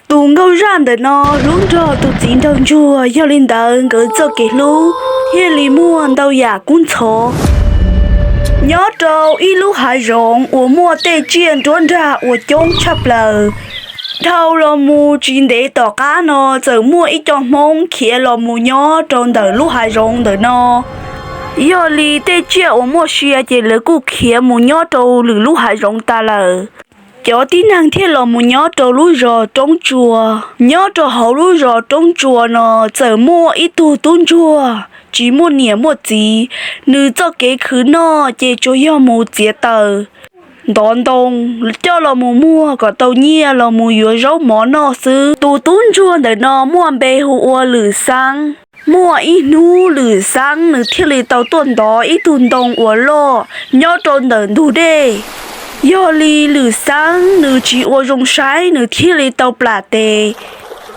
Tus nkauj zaj ntawm no hlub nrog tus txiv nraug ntsuag, yog li ntawd nkawd txoj kev hlub thiaj li muaj ntau yam kub ntxhov. Nyob rau ib lub hav zoov uas muaj tej tsiaj nruab nrag uas coob tshaj plaws, dhau los mus tsis ntev tom qab no txawm muaj ib co Hmoob khiav los mus nyob rau ntawm lub hav zoov ntawm no. Yog li tej tsiaj uas muaj sia ces lawv kuj khiav mus nyob rau lwm lub hav zoov tas lawm. Cov tib neeg thiaj los mus nyob rau lub zos Roob Tsua. Nyob rau hauv lub zos Roob Tsua no txawm muaj ib tug tub ntsuag tsis muaj niam muaj txiv, nws txoj kev khwv noj ces tsuas yog mus txiav taws, ntov ntoo, coj los mus muag kom tau nyiaj los mus yuav zaub mov noj xwb. Tus tub ntsuag ntawm no muaj npe hu ua Lwm Xeeb. Muaj ib hnub Lwm Xeeb nws thiaj li tau tuaj ntov ib tug ntoo uas loj nyob rau ntawm ntug dej. Yog li Lwm Xeeb nws tsis ua zoo saib nws thiaj li tau plam tes,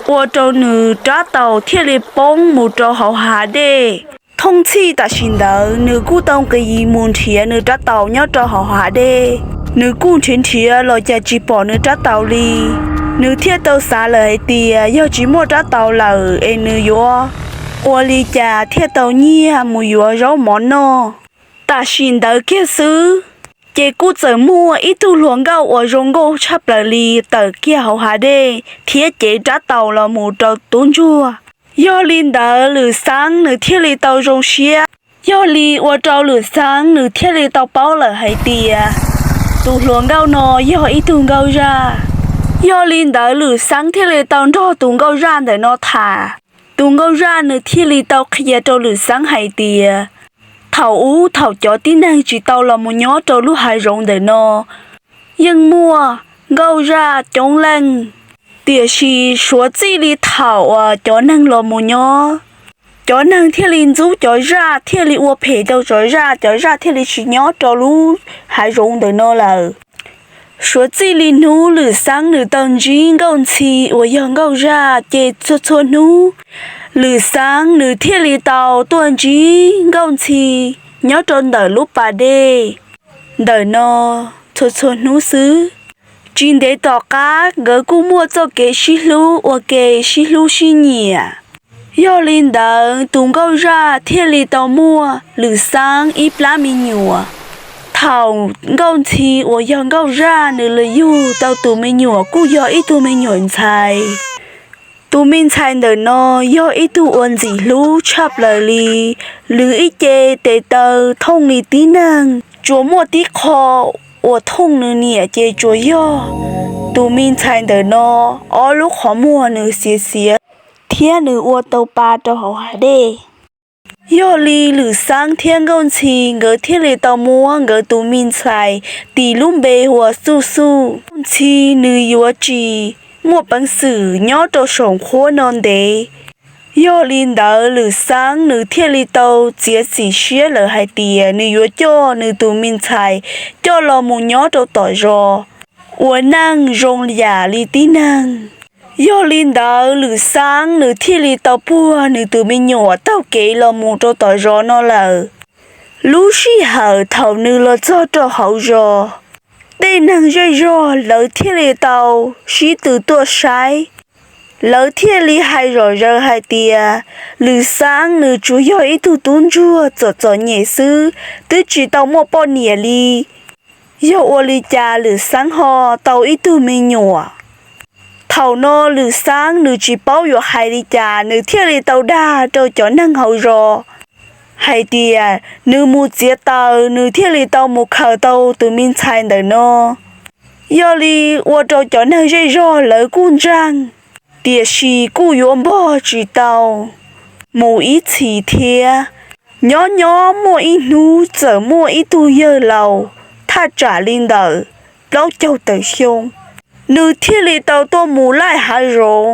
ua rau nws rab taus thiaj li poob mus rau hauv hav dej. Thooj txhij tam sim ntawd nws kuj tau nqis mus nrhiav nws rab taus nyob rau hauv hav dej. Nws kuj nrhiav nrhiav los cas tsis pom nws rab taus li. Nws thiaj tau xav lawm hais tias yog tsis muaj rab taus lawm es nws yuav ua li cas thiaj tau nyiaj mus yuav zaub mov noj. Tam sim ntawd kiag xwb, ces kuj txawm muaj ib tug hluas nkauj uas zoo nkauj tshaj plaws li tawm kiag hauv hav dej thiab cev rab taus los mus rau tub ntsuag. Yog li ntawd Lwm Xeeb nws thiaj li tau zoo siab. Yog li ua rau Lwm Xeeb nws thiaj li tau paub lawm hais tias tus hluas nkauj no yog ib tug nkauj zaj. Yog li ntawd Lwm Xeeb thiaj li tau nrog tus nkauj zaj ntawm no tham. Tus nkauj zaj nws thiaj li tau qhia rau Lwm Xeeb hais tias, thaum ub thaum cov tib neeg tsis tau los mus nyob rau lub hav zoov ntawm no, yeej muaj nkauj zaj coob leej, tiam sis suav txij li thaum uas cov neeg los mus nyob, cov neeg thiaj li ntxub cov zaj, thiaj li ua phem rau cov zaj, cov zaj thiaj li tsis nyob rau lub hav zoov ntawm no lawm. Suav txij li hnub Lwm Xeeb nws tau ntsib Nkauj Ntxhi uas yog nkauj zaj ces txhua txhua hnub Lwm Xeeb nws thiaj li tau tuaj ntsib Nkauj Ntxhi nyob rau ntawm lub pas dej ntawm no txhua txhua hnub xwb. Tsis ntev tom qab nkawd kuj muaj txoj kev sib hlub ua ke, sib hlub sib nyiam. Yog li ntawd tus nkauj zaj thiaj li tau muaj Lwm Xeeb ib plab me nyuam. Thaum Nkauj Ntxhi uas yog nkauj zaj nws los yug tau tus me nyuam kuj yog ib tug me nyuam ntxhais. Tus me ntxhais ntawm no yog ib tug uas ntxim hlub tshaj plaws li, lwm ib ce tes taw thooj li tib neeg, tsuas muaj tib qho uas thooj nws niam ces tsuas yog tus me ntxhais ntawm no ob lub qhov muag nws xiav xiav thiab nws ua tau pa rau hauv hav dej. Yog li Lwm Xeeb thiab Nkauj Ntxhi nkawd thiaj li tau muab nkawd tus me ntxhais tis lub npe hu ua Xuj Xuj. Nkauj Ntxhi nws yuav tsis muaj peev xwm nyob rau saum qhuab no ntev. Yog li ntawd Lwm Xeeb nws thiaj li tau txiav txim siab lawm hais tias nws yuav coj nws tus me ntxhais coj los mus nyob rau tom zos, ua neej zoo yam li tib neeg. Yog li ntawd Lwm Xeeb nws thiaj li tau puag nws tus me nyuam taug kev los mus rau tom zos no lawm. Lub sij hawm thaum nws los txog rau hauv zos, tej neeg zej zog lawv thiaj li tau sib tw tuaj saib. Lawv thiaj li hais zom zaws hais tias Lwm Xeeb nws tsuas yog ib tug tub ntsuag txom txom nyem xwb, twb tsis tau muaj poj niam li. Yog ua li cas Lwm Xeeb ho tau ib tug me nyuam? Thaum no Lwm Xeeb nws tsis paub yuav hais li cas, nws thiaj li tau dag rau cov neeg hauv zos hais tias nws mus txiav taws, nws thiaj li tau mus khaws tau tus me ntxhais ntawm no. Yog li ua rau cov neeg zej zog lawv kuj ntseeg, tiam sis kuj yuav npog tsis tau mus ib txhis thiab. Nyob nyob muaj ib hnub txawm muaj ib tug yawg laus thaj tsam li ntawm plaub caug tawm xyoo, nws thiaj li tau tuaj mus laij hav zoov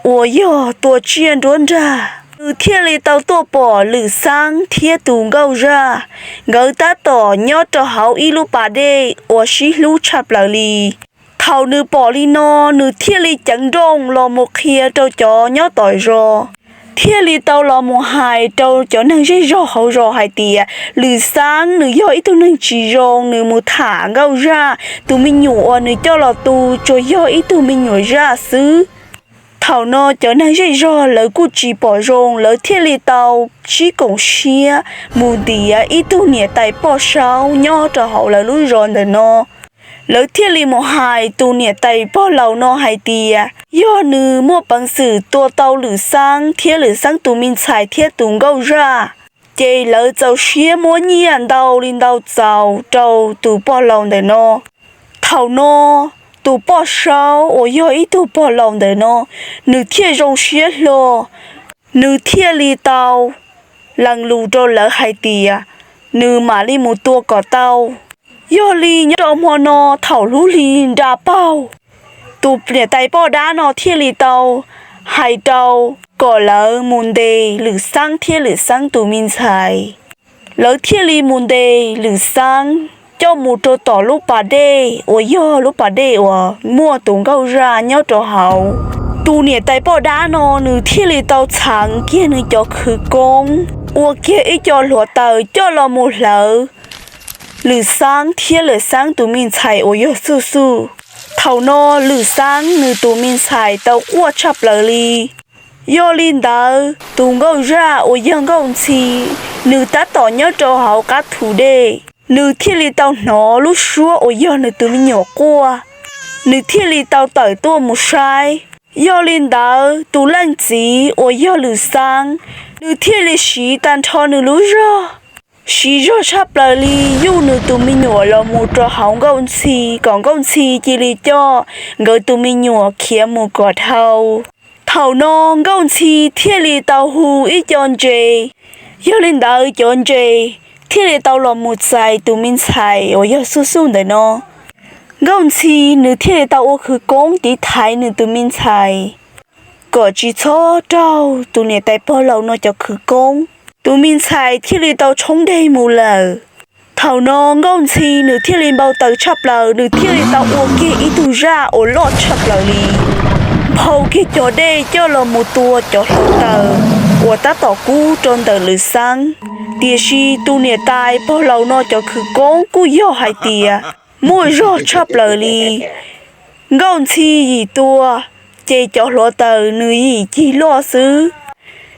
uas yog tua tsiaj nruab nrag. Nws thiaj li tau tuaj pom Lwm Xeeb thiab tus nkauj zaj, nkawd tab tom nyob rau hauv ib lub pas dej uas sib hlub tshaj plaws li. Thaum nws pom li no, nws thiaj li ceev nrooj los mus qhia rau cov nyob tom zos, thiaj li tau los mus hais rau cov neeg zej zog hauv zos hais tias Lwm Xeeb nws yog ib tug neeg tsis zoo, nws mus tham nkauj zaj, tus me nyuam uas nws coj los tu tsuas yog ib tug me nyuam zaj xwb. Thaum no cov neeg zej zog lawv kuj tsis pom zoo, lawv thiaj li tau sib koom siab mus ntiav ib tug niam tais poj saub nyob rau hauv lawv lub zos ntawm no. Lawv thiaj li mus hais tus niam tais pog laus no hais tias yog nws muaj peev xwm tua tau Lwm Xeeb thiab Lwm Xeeb tus me ntxhais thiab tus nkauj zaj, ces lawv txaus siab muab nyiaj ntau li ntau txaus rau tus pog laus ntawm no. Thaum no tus poj saub uas yog ib tug pog laus ntawm no, nws thiaj zoo siab hlo, nws thiaj li tau lees lus rau lawv hais tias nws mam li mus tua kom tau. Yog li nyob rau hmo no thaum lub hli nra paug, tus niam tais poj dab no thiaj li tau hais rau kom lawv mus ntes Lwm Xeeb thiab Lwm Xeeb tus me ntxhais. Lawv thiaj li mus ntes Lwm Xeeb coj mus rau tom lub pas dej uas yog lub pas dej uas muaj tus nkauj zaj nyob rau hauv. Tus niam tais poj dab no nws thiaj li tau txheev kiag nws cov khwv koob, ua kiag ib co hluav taws coj los mus hlawv Lwm Xeeb thiab Lwm Xeeb tus me ntxhais uas yog Xuj Xuj. Thaum no Lwm Xeeb nws tus me ntxhais tau quaj tshaj plaws li. Yog li ntawd tus nkauj zaj uas yog Nkauj Ntxhi, nws tab tom nyob rau hauv qab thu dej, nws thiaj li tau hnov lub suab uas yog nws tus me nyuam quaj, nws thiaj li tau tawm tuaj mus saib. Yog li ntawd tus leej txiv uas yog Lwm Xeeb, nws thiaj li siv tag nrho nws lub zog, siv zog tshaj plaws li yuj nws tus me nyuam los mus rau hauv Nkauj Ntxhi kom Nkauj Ntxhi cia li coj nkawd tus me nyuam khiav mus kom dhau. Thaum no Nkauj Ntxhi thiaj li tau hu ib co ntses. Yog li ntawd cov ntses thiaj li tau los mus txais tus me ntxhais uas yog Xuj Xuj ntawm no. Nkauj Ntxhi nws thiaj li tau ua khwv koob tiv thaiv nws tus me ntxhais kom tsis txhob raug tus niam tais pog laus no cov khwv koob. Tus me ntxhais thiaj li tau tshoob deg mus lawm. Thaum no Nkauj Ntxhi nws thiaj li npau taws tshaj plaws, nws thiaj li tau ua kiag ib tug zaj uas loj tshaj plaws li, nphau kiag cov dej coj los mus tua cov hluav taws uas tab tom kub rau ntawm Lwm Xeeb. Tiam sis tus niam tais pog laus no cov khwv koob kuj yog hais tias muaj zog tshaj plaws li. Nkauj Ntxhi yim tua, ces cov hluav taws nws yim cig loj xwb.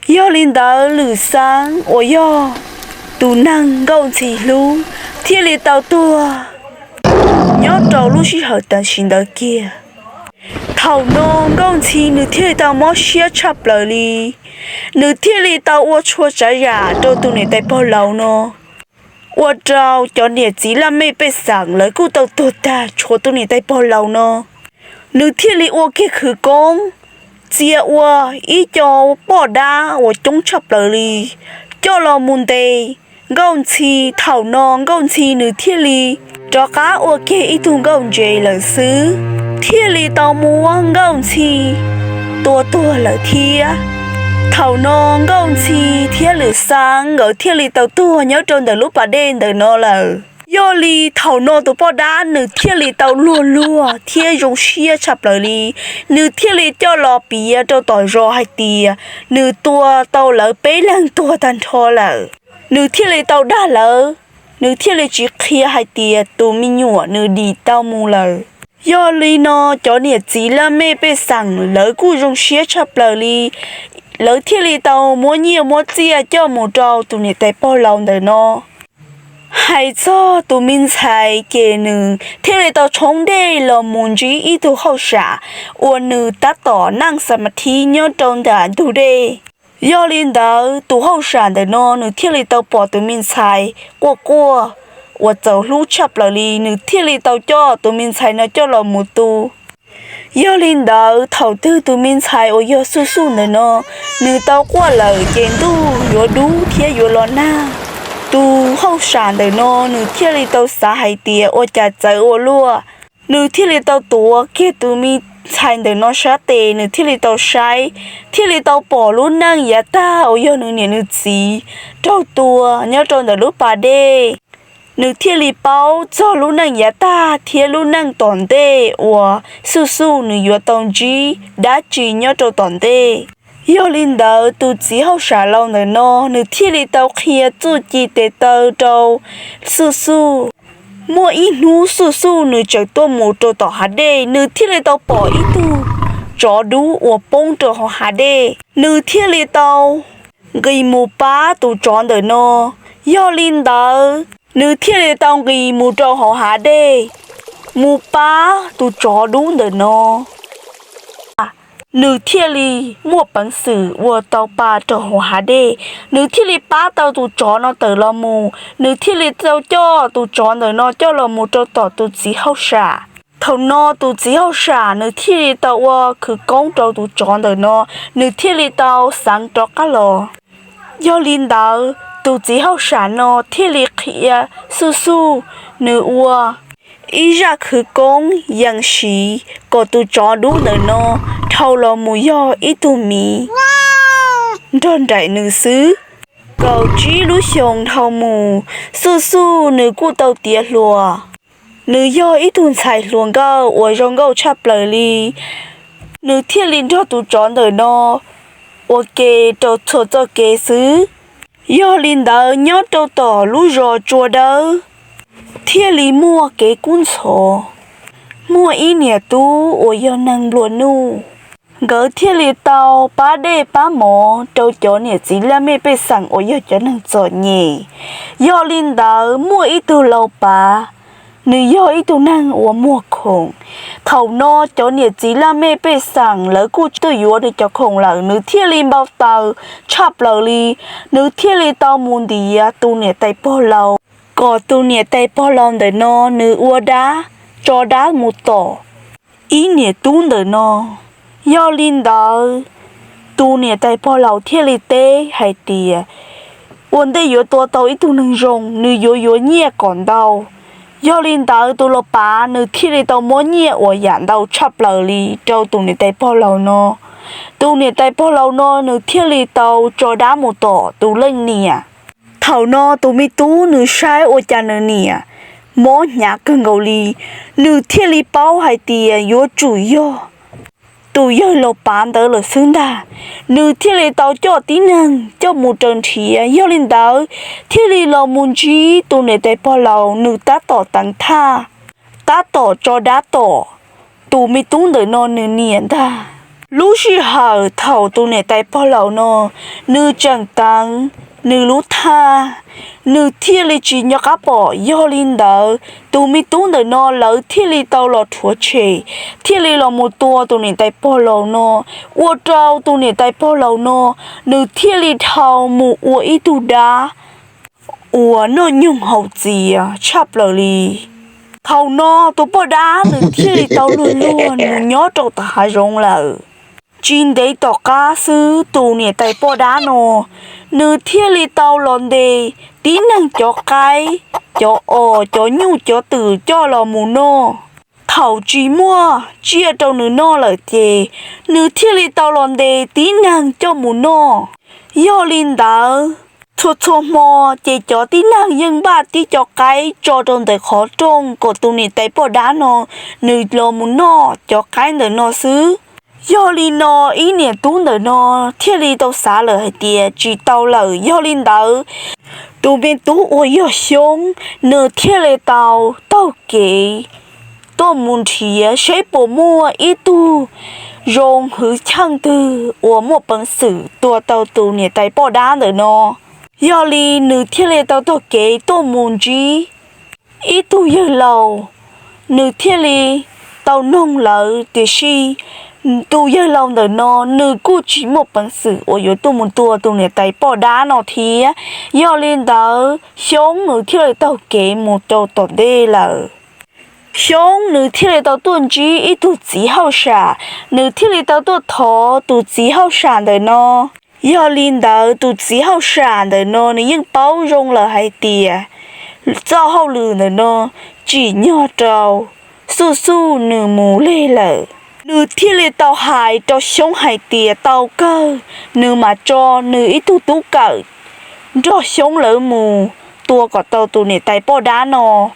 Yog li ntawd Lwm Xeeb uas yog tus neeg Nkauj Ntxhi hlub thiaj li tau tuag nyob rau lub sij hawm tam sim ntawd kiag. Thaum no Nkauj Ntxhi nws thiaj li tau mob siab tshaj plaws li, nws thiaj li tau ua tshua tsav yam rau tus niam tais pog laus no, ua rau cov niam txiv laj mej pej xeem lawv kuj tau tuag tag tshuav tus niam tais pog laus no. Nws thiaj li ua kiag khwv koob txia ua ib co poj dab uas coob tshaj plaws li coj los mus ntes Nkauj Ntxhi. Thaum no Nkauj Ntxhi nws thiaj li rov qab ua kiag ib tug nkauj ntses lawm xwb, thiaj li tau muab Nkauj Ntxhi tua tuag lawm thiab. Thaum no Nkauj Ntxhi thiab Lwm Xeeb nkawd thiaj li tau tuag nyob rau ntawm lub pas dej ntawm no lawm. Yog li thaum no tus poj dab nws thiaj li tau luag luag thiab zoo siab tshaj plaws li, nws thiaj li coj los piav rau tom zos hais tias nws tua tau lawv peb leeg tuag tag nrho lawm. Nws thiaj li tau dag lawv, nws thiaj li tsis qhia hais tias tus me nyuam nws dim tau mus lawm. Yog li no cov niam txiv laj mej pej xeem lawv kuj zoo siab tshaj plaws li, lawv thiaj li tau muab nyiaj muab txiaj coj mus rau tus niam tais pog laus ntawm no. Hais txog tus me ntxhais ces nws thiaj li tau tshoob dej los mus ntsib ib tug hauj sam uas nws tab tom neej xa ma thib nyob rau ntawm ntug dej. Yog li ntawd tus hauj sam ntawm no nws thiaj li tau pom tus me ntxhais quaj quaj uas txaus hlub tshaj plaws li, nws thiaj li tau coj tus me ntxhais no coj los mus tu. Yog li ntawd thaum twg tus me ntxhais uas yog Xuj Xuj ntawm no nws tau quaj lawm ces ntuj yuav dub thiab yuav los nag. Tus hauj sam ntawm no nws thiaj li tau xav hais tias ua cas txawv ua luaj, nws thiaj li tau tuav kiag tus me ntxhais ntawm no sab tes, nws thiaj li tau saib, thiaj li tau pom lub neej yav tag uas yog nws niam nws txiv raug tua nyob rau ntawm lub pas dej. Nws thiaj li paub txog lub neej yav tag thiab lub neej tom ntej uas Xuj Xuj nws yuav tau ntsib dab tsi nyob rau tom ntej. Yog li ntawd tus txiv hauj sam laus ntawm no nws thiaj li tau qhia txuj ci tes taw rau Xuj Xuj. Muaj ib hnub Xuj Xuj nws tseem tuaj mus rau tom hav dej, nws thiaj li tau pom ib tug tsov dub uas poob rau hauv hav dej, nws thiaj li tau nqis mus pab tus tsov ntawm no. Yog li ntawd, nws thiaj li tau nqis mus rau hauv hav dej, mus pab tus tsov dub ntawm no. Nws thiaj li muaj peev xwm ua tau pa rau hauv hav dej, nws thiaj li pab tau tus tsov no tawm los mus, nws thiaj li tau coj tus tsov ntawm no coj los mus rau tom tus txiv hauj sam. Thaum no tus txiv hauj sam nws thiaj li tau ua khawv koob rau tus tsov ntawm no, nws thiaj li tau xeev rov qab los. Yog li ntawd, tus txiv hauj sam no thiaj li qhia Xuj Xuj nws ua ib zaj khawv koob yees siv kom tus tsov dub ntawm no dhau los mus yog ib tug miv nrog nraim nws xwb. Kaum tsib lub xyoos dhau mus, Xuj Xuj nws kuj tau tiav hluas. Nws yog ib tug ntxhais hluas nkauj uas zoo nkauj tshaj plaws li. Nws thiaj li nrog tus tsov ntawm no ua ke rau txhua txoj kev xwb. Yog li ntawd, nyob rau tom lub zos Tsua Dawb thiaj li muaj kev kub ntxhov. Muaj ib niam tub uas yog neeg nplua nuj, nkawd thiaj li tau pab dej pab mov rau cov niam txiv laj mej pej xeem uas yog cov neeg txom nyem. Yog li ntawd, muaj ib tug lau pav, nws yog ib tug neeg uas muag khoom. Thaum no cov niam txiv laj mej pej xeem lawv kuj tuaj yuav nws cov khoom lawm, nws thiaj li npau taws tshaj plaws li. Nws thiaj li tau mus ntiav tus niam tais pog laus, kom tus niam tais pog laus ntawm no nws ua dab, tso dab mus tom ib niam tub ntawm no. Yog li ntawd, tus niam tais pog laus thiaj li teb hais tias, ua ntej yuav tua tau ib tug neeg zoo, nws yuav yuav nyiaj kom ntau. Yog li ntawd, tus lau pav nws thiaj li tau muab nyiaj uas yam ntau tshaj plaws li rau tus niam tais pog laus no. Tus niam tais pog laus no nws thiaj li tau tso dab mus tom tus leej niam. Thaum no tus me tub nws saib ua cas nws niam mob hnyav kawg nkaus li, nws thiaj li paub hais tias yuav tsum yog tus yawg lau pav ntawd lawm xwb ntag. Nws thiaj li tau coj tib neeg coj mus raws nrhiav. Yog li ntawd, thiaj li los mus ntsib tus niam tais pog laus nws tab tom teev thaj, tab tom tso dab tom tus me tub ntawm no nws niam ntag. Lub sij hawm thaum tus niam tais pog laus no nws tseem teev nws lub thaj, nws thiaj li tsis nco qab pom. Yog li ntawd, tus me tub ntawm no lawv thiaj li tau los rhuav tshem, thiaj li los mus tua tus niam tais pog laus no, ua rau tus niam tais pog laus no nws thiaj li dhau mus ua ib tug dab uas noj nyoog haus txias tshaj plaws li. Thaum no tus poj dab nws thiaj li tau luag luag mus nyob rau tom hav zoov lawm. Tsis ntev tom qab xwb, tus niam tais poj dab no nws thiaj li tau los ntes tib neeg cov qaib, cov os, cov nyuj, cov twm coj los mus noj. Thaum tsis muaj tsiaj rau nws noj lawm ces nws thiaj li tau los ntes tib neeg coj mus noj. Yog li ntawd, txhua txhua hmo ces cov tib neeg yeej npaj tib co qaib tso rau ntawm qhov rooj kom tus niam tais poj dab no nws los mus noj cov qaib ntawm no xwb. Yog li no, ib niam tub ntawm no thiaj li tau xav lawm hais tias tsis tau lawm. Yog li ntawd, tus me tub uas yog Xyoob nws thiaj li tau taug kev tuaj mus nrhiav seb puas muaj ib tug zoo hwv cheej twg uas muaj peev xwm tua tau tus niam tais poj dab ntawm no. Yog li nws thiaj li tau taug kev tuaj mus ntsib ib tug yawg laus, nws thiaj li tau noog lawv, tiam sis tus yawg laus ntawm no nws kuj tsis muaj peev xwm uas yuav tuaj mus tua tus niam tais poj dab no thiab. Yog li ntawd, Xyoob nws thiaj li taug kev mus rau tom ntej lawm. Xyoob nws thiaj li tau tuaj ntsib ib tug txiv hauj sam, nws thiaj li tau tuaj thov tus txiv hauj sam ntawm no. Yog li ntawd, tus txiv hauj sam ntawm no nws yeej paub zoo lawm hais tias txoj hauj lwm ntawm no tsim nyog rau Xuj Xuj nws mus leg lawm. Nws thiaj li tau hais rau Xyoob hais tias tau kawg, nws mam tso nws ib tug tub kawm nrog Xyoob lawv mus tua kom tau tus niam tais poj dab no.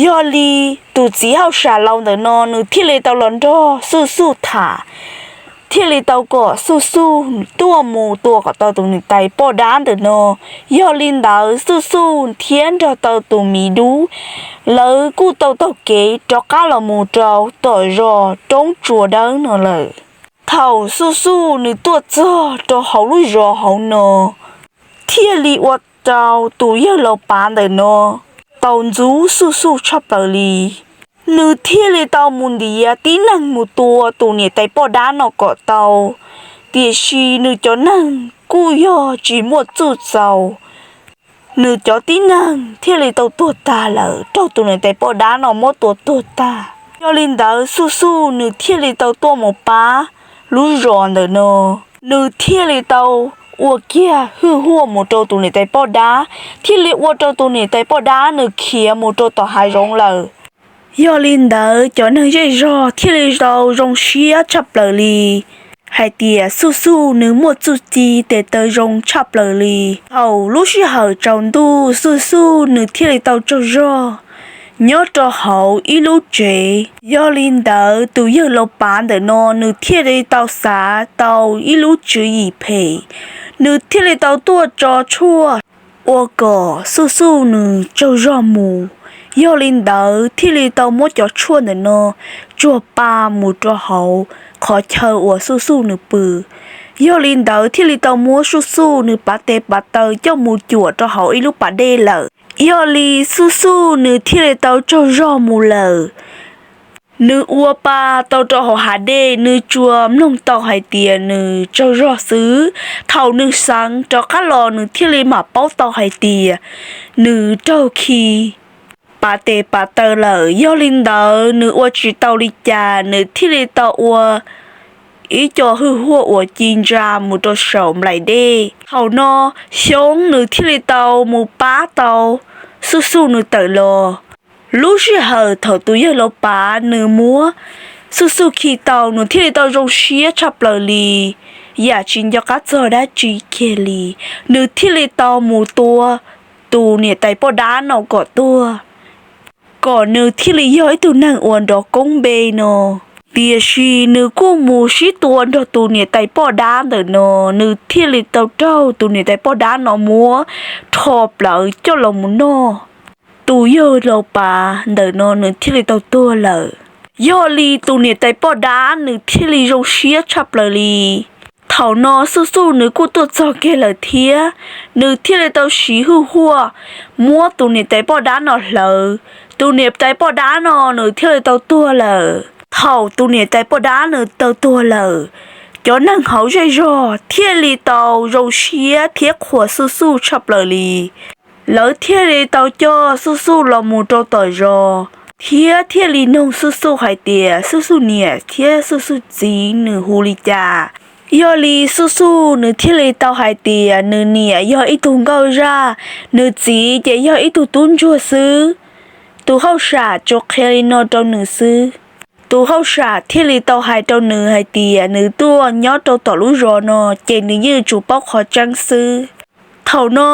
Yog li, tus txiv hauj sam laus ntawm no nws thiaj li tau los nrog Xuj Xuj tham, thiaj li tau kom Xuj Xuj tuaj mus tua kom tau tus niam tais poj dab ntawm no. Yog li ntawd, Xuj Xuj thiab nrog tau tus miv dub, lawv kuj tau taug kev rov qab los mus rau tom zos roob Tsua Dawb no lawm. Thaum Xuj Xuj nws tuaj txog rau hauv lub zos hauv no, thiaj li ua rau tus yawg laus pav ntawm no tau ntxub Xuj Xuj tshaj plaws li. Nws thiaj li tau mus ntiav tib neeg mus tua tus niam tais poj dab no kom tau, tiam sis nws cov neeg kuj yog tsis muaj txuj txaus. Nws cov tib neeg thiaj li tau tuag tag lawm, raug tus niam tais poj dab no muab tua tuag tag. Yog li ntawd Xuj Xuj nws thiaj li tau tuaj mus pab lub zos ntawm no. Nws thiaj li tau ua kiag hwj huaj mus rau tus niam tais poj dab, thiaj li ua rau tus niam tais poj dab nws khiav mus rau tom hav zoov lawm. Yog li ntawd cov neeg zej zog thiaj li tau zoo siab tshaj plaws li, hais tias Xuj Xuj nws muaj txuj ci tes taw zoo tshaj plaws li. Thaum lub sij hawm tsaus ntuj Xuj Xuj nws thiaj li tau tsaug zog nyob rau hauv ib lub tsev. Yog li ntawd tus yawg laus pav ntawm no nws thiaj li tau xav tau ib lub tswv yim phem, nws thiaj li tau tuaj tso tshuaj ua kom Xuj Xuj nws tsaug zog mus. Yog li ntawd thiaj li tau muab cov tshuaj ntawm no tsuag pa mus rau hauv qhov chaw uas Xuj Xuj nws pw. Yog li ntawd thiaj li tau muab Xuj Xuj nws pav tes pav taw coj mus cuam rau hauv ib lub pas dej lawm. Yog li Xuj Xuj nws thiaj li tau tsaug zog mus lawm. Nws ua pa tau rau hauv hav dej, nws tsuas mloog tau hais tias nws tsaug zog xwb. Thaum nws xeev rov qab los nws thiaj li mam paub tau hais tias nws raug khi pav tes pav taw lawm. Yog li ntawd nws ua tsis tau li cas, nws thiaj li tau ua ib co hwj huaj uas ci ntsa mus rau saum nplaim dej. Thaum no Xyoob nws thiaj li tau mus pab tau Xuj Xuj nws tawm los. Lub sij hawm thaum tus yawg laus pav nws muab Xuj Xuj khi tau, nws thiaj li tau zoo siab tshaj plaws li, yam tsis nco qab txog dab tsi kiag li. Nws thiaj li tau mus tua tus niam tais poj dab no kom tuag, kom nws thiaj li yog ib tug neeg uas nrov koob npe no. Tiam sis nws kuj mus sib tua nrog tus niam tais poj dab ntawm no, nws thiaj li tau raug tus niam tais poj dab no muab rho plawv coj los mus noj. Tus yawg laus pav ntawm no nws thiaj li tau tuag lawm. Yog li tus niam tais poj dab nws thiaj li zoo siab tshaj plaws li. Thaum no Xuj Xuj nws kuj tuaj txog kiag lawm thiab, nws thiaj li tau siv hwj huaj muab tus niam tais poj dab no hlawv. Tus niam tais poj dab no nws thiaj li tau tuag lawm. Thaum tus niam tais poj dab nws tau tuag lawm, cov neeg hauv zej zog thiaj li tau zoo siab thiab qhuas Xuj Xuj tshaj plaws li. Lawv thiaj li tau coj Xuj Xuj los mus rau tom zos, thiab thiaj li noog Xuj Xuj hais tias Xuj Xuj niam thiab Xuj Xuj txiv nws hu li cas. Yog li Xuj Xuj nws thiaj li tau hais tias nws niam yog ib tug nkauj zaj, nws txiv ces yog ib tug tub ntsuag xwb. Tus hauj sam tsuas qhia li no rau nws xwb. Tus hauj sam thiaj li tau hais rau nws hais tias nws tuaj nyob rau tom lub zos no ces nws yeej yuav tsum paub qhov tseeb xwb. Thaum no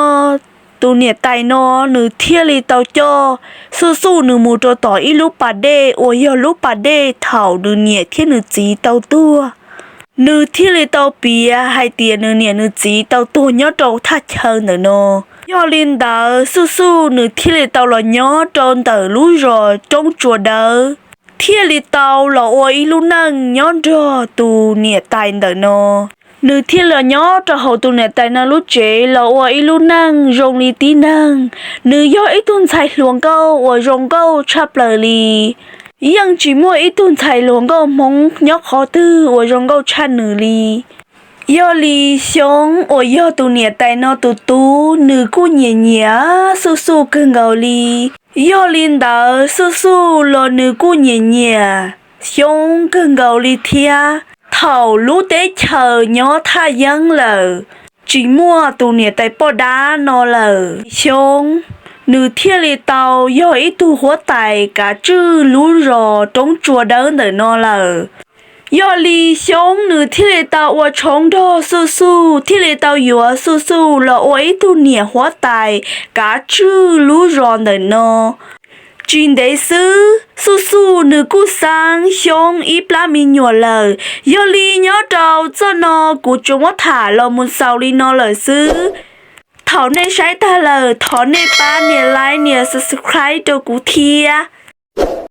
tus niam tais no nws thiaj li tau coj Xuj Xuj nws mus rau tom ib lub pas dej uas yog lub pas dej thaum nws niam thiab nws txiv tau tuag. Nws thiaj li tau piav hais tias nws niam nws txiv tau tuag nyob rau thaj chaw ntawm no. Yog li ntawd Xuj Xuj nws thiaj li tau los nyob rau ntawm lub zos Roob Tsua Dawb, thiaj li tau los ua ib lub neej nyob nrog tus niam tais ntawm no. Nws thiaj los nyob rau hauv tus niam tais no lub tsev los ua ib lub neej zoo li tib neeg. Nws yog ib tug ntxhais hluas nkauj uas zoo nkauj tshaj plaws li. Yeej tsis muaj ib tug ntxhais hluas nkauj Hmoob nyob qhov twg uas zoo nkauj tshaj nws li. Yog li Xyoob uas yog tus niam tais no tus tub nws kuj nyiam nyiam Xuj Xuj kawg nkaus li. Yog li ntawd Xuj Xuj los nws kuj nyiam nyiam Xyoob kawg nkaus li thiab. Thaum lub teb chaws nyob thaj yeeb lawm, tsis muaj tus niam tais poj dab no lawm, Xyoob nws thiaj li tau yog ib tug huab tais kav tswj lub zos Roob Tsua Dawb ntawm no lawm. Yog li Xyoob nws thiaj li tau ua tshoob nrog Xuj Xuj, thiaj li tau yuav Xuj Xuj los ua ib tug niam huab tais kav tswj lub zos ntawm no. Tsis ntev xwb Xuj Xuj nws kuj xeeb Xyoob ib plab me nyuam lawm. Yog li nyob rau txoj no kuv tsuas muab tham los mus xaus li no lawm xwb. Thaum nej saib tag lawm thov nej pab nias like nias subscribe rau kuv thiab.